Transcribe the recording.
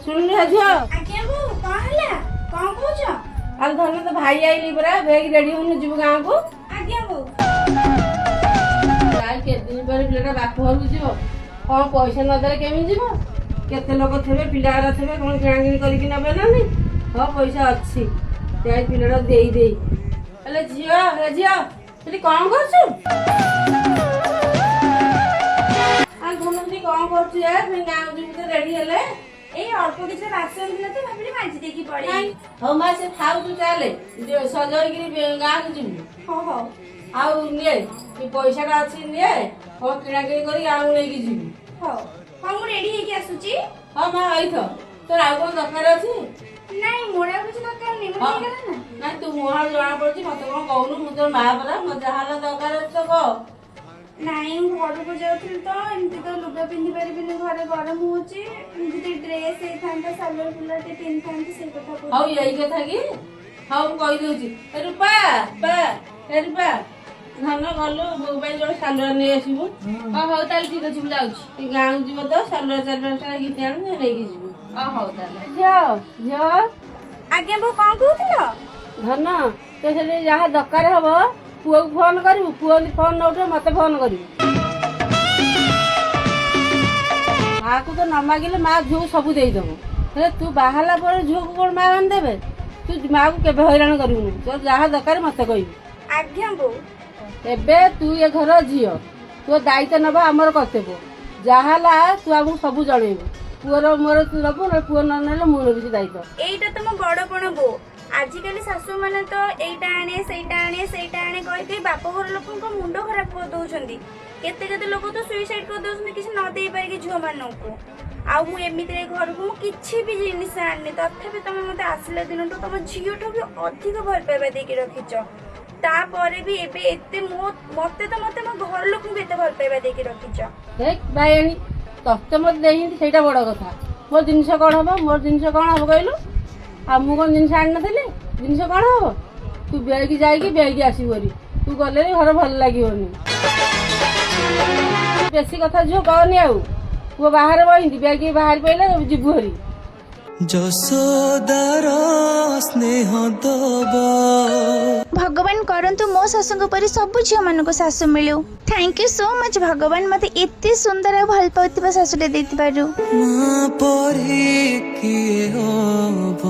ଶୁଣୁନୁ ହେ ଝିଅ। ଆଜ୍ଞା ବୋଉ, କଣ ହେଲା? କଣ କହୁଛ? ଆଉ ଧନ, ତ ଭାଇ ଆଇଲି ପରା, ବେଗ ରେଡି ହଉନୁ, ଯିବୁ ଗାଁକୁ। ଆଜ୍ଞା ବୋଉ। ଯାଇ କେତେ ଦିନ ପରେ ପିଲାଟା ବାପ ଘରକୁ ଯିବ, କଣ ପଇସା ନଦେଲେ କେମିତି ଯିବ? କେତେ ଲୋକ ଥିବେ, ପିଲାଗୁରା ଥିବେ, କଣ କିଣାକିଣି କରିକି ନେବେ ନା ନାଇଁ? ହଁ, ପଇସା ଅଛି, ଯାଇ ପିଲାଟା ଦେଇ ଦେଇ। ହେଲେ ଝିଅ, ହେ ଝିଅ, ସେଠି କଣ କରୁଛୁ? ଆଉ ଧନ, ସେଠି କଣ କରୁଛୁ? ଏ ପୁଣି ଗାଁକୁ ଯିବୁ ତ ରେଡି ହେଲେ। ଏଇ ଅଳ୍ପ କିଛି ବାସନ ଥିଲା ତ, ଭାବିଲି ମାଜି ଦେଇକି ପଳେଇବି। ହଉ ମା, ସେ ଥାଉ, ତୁ ଚାଲେ, ସଜ ହେଇକିରି ଗାଁକୁ ଯିବୁ। ହଉ ହଉ। ଆଉ ନିଏ, ଏ ପଇସାଟା ଅଛି ନିଏ, କଣ କିଣାକିଣି କରି ଗାଁକୁ ନେଇକି ଯିବୁ। ହଉ ହଁ, ମୁଁ ରେଡି ହେଇକି ଆସୁଛି। ହଁ ମା, ହେଇଥ। ତୋର ଆଉ କଣ ଦରକାର ଅଛି? ନାଇଁ, ମୋର ଆଉ କିଛି ଦରକାର ନାହିଁ, ମୋର ହେଇଗଲା ନା। ନାଇଁ, ତୁ ମୁହଁରୁ ଜଣା ପଡୁଛି। ମତେ କଣ କହୁନୁ? ମୁଁ ତୋର ମା ପରା, ମୋ ଯାହା ହେଲା ଦରକାର ଅଛି ତ କହ। ନାଇଁ, ଘରକୁ ଯାଉଥିଲି ତ, ଏମିତି ତ ଲୁଗା ପିନ୍ଧି ପାରିବିନି, ଘରେ ଗରମ ହଉଛି। ଏମିତି ଟିକେ ଡ୍ରେସ୍ ହେଇଥାନ୍ତା, ସାଲୱାର ଫୁଲର ଟିକେ ପିନ୍ଧିଥାନ୍ତି, ସେଇ କଥା କହୁଥିଲି। ହଉ, ଏଇ କଥା କି? ହଉ, ମୁଁ କହିଦଉଛି। ଏ ରୂପା ପା, ଏ ରୂପା, ଧନ ଗଲୁ, ବୋଉ ପାଇଁ ଯୋଉ ସାଲୁଆ ନେଇ ଆସିବୁ। ହଁ, ହଉ ତାହେଲେ, ଠିକ ଅଛି, ମୁଁ ଯାଉଛି। ଏ ଗାଁକୁ ଯିବ ତ, ସାଲୁଆ ଚାରି ପାଞ୍ଚଟା ଘିତି ଆଣୁ, ନେଇକି ଯିବୁ। ହଁ, ହଉ ତାହେଲେ। ଝିଅ, ଝିଅ। ଆଜ୍ଞା ବୋଉ, କଣ କହୁଥିଲ? ଧନ, ତ ସେଠି ଯାହା ଦରକାର ହବ ପୁଅକୁ ଫୋନ କରିବୁ। ପୁଅ ଯଦି ଫୋନ ନ ଉଠେଇବ, ମତେ ଫୋନ କରିବୁ। ମାକୁ ତ ନ ମାଗିଲେ ମା ଝିଅକୁ ସବୁ ଦେଇଦବ, ହେଲେ ତୁ ବାହାରିଲା ପରେ ଝିଅକୁ କଣ ମା ମାନେ ଦେବେ? ତୁ ମାକୁ କେବେ ହଇରାଣ କରିବୁନି। ତୋର ଯାହା ଦରକାର ମତେ କହିବୁ। ଆଜ୍ଞା ବୋଉ। ଏବେ ତୁ ଏ ଘର ଝିଅ, ତୋ ଦାୟିତ୍ୱ ନେବା ଆମର କର୍ତ୍ତବ୍ୟ। ଯାହା ହେଲା ତୁ ଆମକୁ ସବୁ ଜଣେଇବୁ। ପୁଅର ମୋର ତୁ ନବୁ, ନହେଲେ ପୁଅ ନ ନେଲେ ମୁଁ ନେବି ସେ ଦାୟିତ୍ୱ। ଏଇଟା ତମ ବଡପଣ ବୋଉ। ଆଜିକାଲି ଶାଶୁ ମାନେ ତ ଏଇଟା ଆଣେ, ସେଇଟା ଆଣେ, ସେଇଟା ଆଣେ କହିକି ବାପ ଘର ଲୋକଙ୍କ ମୁଣ୍ଡ ଖରାପ କରିଦଉଛନ୍ତି। କେତେ କେତେ ଲୋକ ତ ସୁଇସାଇଡ କରିଦଉଛନ୍ତି କିଛି ନ ଦେଇପାରିକି ଝିଅ ମାନଙ୍କୁ। ଆଉ ମୁଁ ଏମିତିରେ ଘରକୁ ମୁଁ କିଛି ବି ଜିନିଷ ଆଣିନି, ତଥାପି ତମେ ମତେ ଆସିଲା ଦିନଠୁ ତମ ଝିଅଠୁ ବି ଅଧିକ ଭଲ ପାଇବା ଦେଇକି ରଖିଛ। ତାପରେ ବି ଏବେ ଏତେ ମୋ ମତେ ତ ମତେ ମୋ ଘର ଲୋକଙ୍କୁ ଏତେ ଭଲ ପାଇବା ଦେଇକି ରଖିଛ। ହେ ବାୟାଣୀ, ତତେ ମତେ ଦେଇଛନ୍ତି, ସେଇଟା ବଡ କଥା। ମୋ ଜିନିଷ କଣ ହବ? ମୋର ଜିନିଷ କଣ ହବ କହିଲୁ? ଆଉ ମୁଁ କଣ ଜିନିଷ ଆଣିନଥିଲି? ଜିନିଷ କଣ ହବ? ତୁ ବେଗି ଯାଇକି ବେଗି ଆସିବୁ ଭାରି। ତୁ ଗଲେ ବି ଘର ଭଲ ଲାଗିବନି। ବେଶୀ କଥା ଝିଅ କହନି। ଆଉ ପୁଅ ବାହାରେ ବହିନ୍ତି, ବେଗି ବାହାରି ପଇଲେ ଯିବୁ ଭାରି। ଯଶୋଦାର ସ୍ନେହ ଦବ। ଭଗବାନ କରନ୍ତୁ ମୋ ଶାଶୁଙ୍କ ପରି ସବୁ ଝିଅମାନଙ୍କୁ ଶାଶୁ ମିଳୁ। Thank you so much ଭଗବାନ, ମତେ ଏତେ ସୁନ୍ଦର ଆଉ ଭଲ ପାଉଥିବା ଶାଶୁଟେ ଦେଇଥିବାରୁ। ମା ପରି କିଏ ହବ?